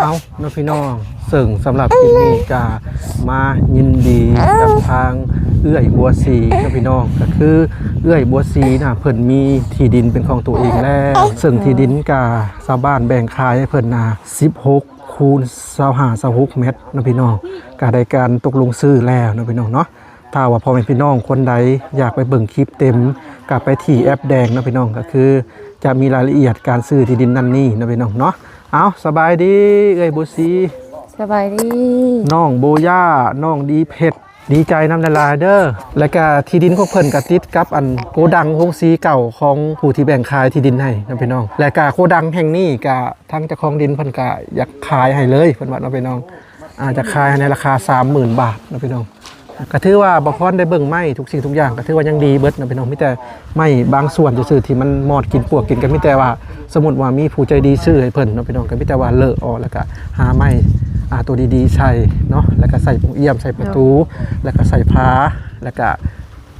ເອົາເນາະພີ່ນ້ອງ ເຊິ່ງສຳລັບຄລິບນີ້ກະມາຍິນດີກັບທາງເອື້ອຍບົວສີເນາະພີ່ນ້ອງ ກະຄືເອື້ອຍບົວສີນະ ເພິ່ນມີທີ່ດິນເປັນຂອງຕົວເອງແລ້ວ ເຊິ່ງທີ່ດິນກະຊາວບ້ານແບ່ງຂາຍໃຫ້ເພິ່ນນະ ສິບຫົກ ຄູນ ຊາວຫ້າ ຊາວຫົກແມັດເນາະພີ່ນ້ອງ ກະໄດ້ການຕົກລົງຊື້ແລ້ວເນາະພີ່ນ້ອງເນາະ. ຖ້າວ່າພໍ່ແມ່ພີ່ນ້ອງຄົນໃດຢາກໄປເບິ່ງຄລິບເຕັມ ກໍໄປທີ່ແອັບແດງເນາະພີ່ນ້ອງ ກໍຄືຈະມີລາຍລະອຽດການຊື້ທີ່ດິນນັ້ນນີ້ເນາະພີ່ນ້ອງເນາະ. ເອົາ ສະບາຍດີເອື້ອຍບົວສີ ສະບາຍດີ ນ້ອງໂບຢາ ນ້ອງດີເພັດ ດີໃຈນຳຫຼາຍໆເດີ. ແລ້ວກະທີ່ດິນຂອງເພິ່ນກະຕິດກັບອັນໂກດັງໂຮງສີເກົ່າຂອງຜູ້ທີ່ແບ່ງຂາຍທີ່ດິນໃຫ້ເນາະພີ່ນ້ອງ ແລ້ວກະໂກດັງແຫ່ງນີ້ກະ ທາງເຈົ້າຂອງດິນເພິ່ນກະຢາກຂາຍໃຫ້ເລີຍ ເພິ່ນວ່າເນາະພີ່ນ້ອງ ອາ ຈະຂາຍໃຫ້ໃນລາຄາສາມໝື່ນບາດເນາະພີ່ນ້ອງ. ກະຖືວ່າບໍ່ພອນໄດ້ເບິ່ງໄມ້ທຸກສິ່ງທຸກຢ່າງ ກະຖືວ່າຍັງດີເບິດເນາະພີ່ນ້ອງ ມີແຕ່ໄມ້ບາງສ່ວນຊື່ໆທີ່ມັນມອດກິນປວກກິນ ກະມີແຕ່ວ່າສົມມຸດວ່າມີຜູ້ໃຈດີຊື້ໃຫ້ເພິ່ນເນາະພີ່ນ້ອງ ກະມີແຕ່ວ່າເລີກອອກ ແລ້ວກະຫາໄມ້ ອາ ຕົວດີໆໃສ່ເນາະ ແລ້ວກະໃສ່ປ່ອງອ້ຽມ ໃສ່ປະຕູ ແລ້ວກະໃສ່ຝາ ແລ້ວກະ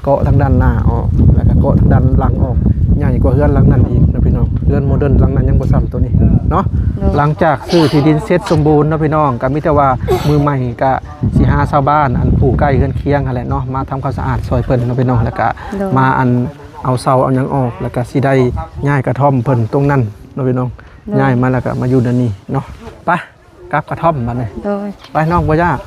ເກາະທາງດ້ານໜ້າອອກ ແລ້ວກະເກາະທາງດ້ານຫຼັງອອກ ໃຫຍ່ກວ່າເຮືອນຫຼັງນັ້ນອີກເນາະພີ່ນ້ອງ. ເຮືອນໂມເດີນຫຼັງນັ້ນຍັງບໍ່ຊ່ຳໂຕນີ້ເນາະ. ໂດຍ ຫຼັງຈາກຊື້ທີ່ດິນເສັດສົມບູນເນາະພີ່ນ້ອງ ກະມີແຕ່ວ່າມື້ໃໝ່ກະຊິຫາຊາວບ້ານ ອັນຜູ້ໃກ້ເຮືອນຄຽງຫັ້ນແຫຼະເນາະ ມາທຳຄວາມສະອາດຊ່ອຍເພິ່ນເນາະພີ່ນ້ອງ ແລ້ວກະ ໂດຍ ມາອັນເອົາເສົາເອົາຫຍັງອອກ ແລ້ວກະຊິໄດ້ຍ້າຍກະທ່ອມເພິ່ນຕົງນັ້ນເນາະພີ່ນ້ອງ. ໂດຍ ຍ້າຍມາແລ້ວກະມາຢູ່ໃນນີ້ເນາະ. ໄປ ກັບກະທ່ອມບາດນີ້. ໂດຍ ໄປນ້ອງບໍ່ຍາກ.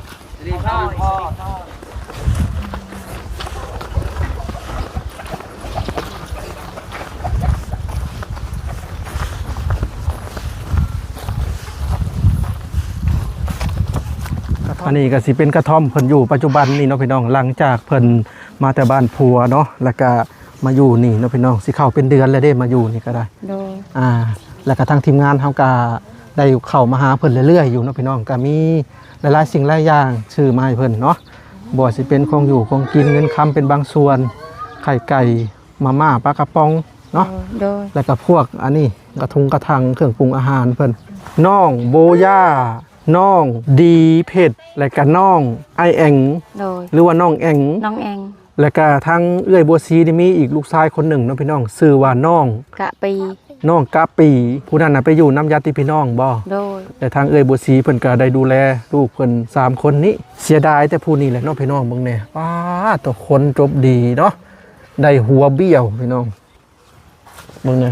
ອັນນີ້ກະຊິເປັນກະທ່ອມເພິ່ນຢູ່ປັດຈຸບັນນີ້ເນາະພີ່ນ້ອງ ຫຼັງຈາກເພິ່ນມາແຕ່ບ້ານຜົວເນາະ ແລ້ວກະ ມາຢູ່ນີ້ເນາະພີ່ນ້ອງ ຊິເຂົ້າເປັນເດືອນແລ້ວເດ້ ມາຢູ່ນີ້ກະໄດ້. ໂດຍ ອາ ແລ້ວກະທາງທີມງານເຮົາກະໄດ້ເຂົ້າມາຫາເພິ່ນເລື້ອຍໆຢູ່ເນາະພີ່ນ້ອງ ກະມີຫຼາຍໆສິ່ງຫຼາຍຢ່າງຊື້ມາໃຫ້ເພິ່ນເນາະ ບໍ່ວ່າຊິເປັນຂອງຢູ່ຂອງກິນ ເງິນຄຳເປັນບາງສ່ວນ ໄຂ່ໄກ່ ມາມ່າ ປາກະປ໋ອງເນາະ. ໂດຍ ແລ້ວກະພວກອັນນີ້ ກະທຸງກະຖັງ ເຄື່ອງປຸງອາຫານເພິ່ນ. ນ້ອງໂບຢາ ນ້ອງດີເພັດ ແລ້ວກະນ້ອງອ້າຍແອງ ໂດຍ ຫຼືວ່ານ້ອງແອງ ນ້ອງແອງ. ແລ້ວກະທາງເອື້ອຍບົວສີນີ້ມີອີກລູກຊາຍຄົນໜຶ່ງເນາະພີ່ນ້ອງ ຊື່ວ່ານ້ອງກະປີ ນ້ອງກະປີ ຜູ້ນັ້ນນະໄປຢູ່ນຳຍາດຕິພີ່ນ້ອງບໍ່? ໂດຍ ແຕ່ທາງເອື້ອຍບົວສີເພິ່ນກະໄດ້ດູແລລູກເພິ່ນສາມຄົນນີ້ ເສຍດາຍແຕ່ຜູ້ນີ້ແຫຼະເນາະພີ່ນ້ອງ. ເບິ່ງແດ່ ປາດໂທ້ ຄົນຈົບດີເນາະ ໄດ້ຫົວບ້ຽວພີ່ນ້ອງ ເບິ່ງແດ່.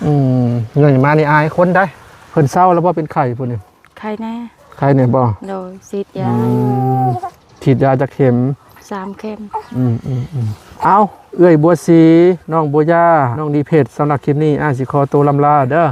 ອືມ ເງີຍມານີ້ອາຍຄົນໄດ໋. ເພິ່ນເຊົາແລ້ວບໍ່ ເປັນໄຂ້ພຸ້ນນີ້? ໄຂ້ແນ່ ໄຂ້ແນ່ບໍ່? ໂດຍ ສີດຢາ ອືມ ສີດຢາຈັກເຂັມ? ສາມເຂັມ. ອືມໆໆ ເອົ້າ ເອື້ອຍບົວສີ ນ້ອງບົວຢາ ນ້ອງດີເພັດ ສຳລັບຄລິບນີ້ອ້າຍຊິຂໍໂຕລ່ຳລາເດີ.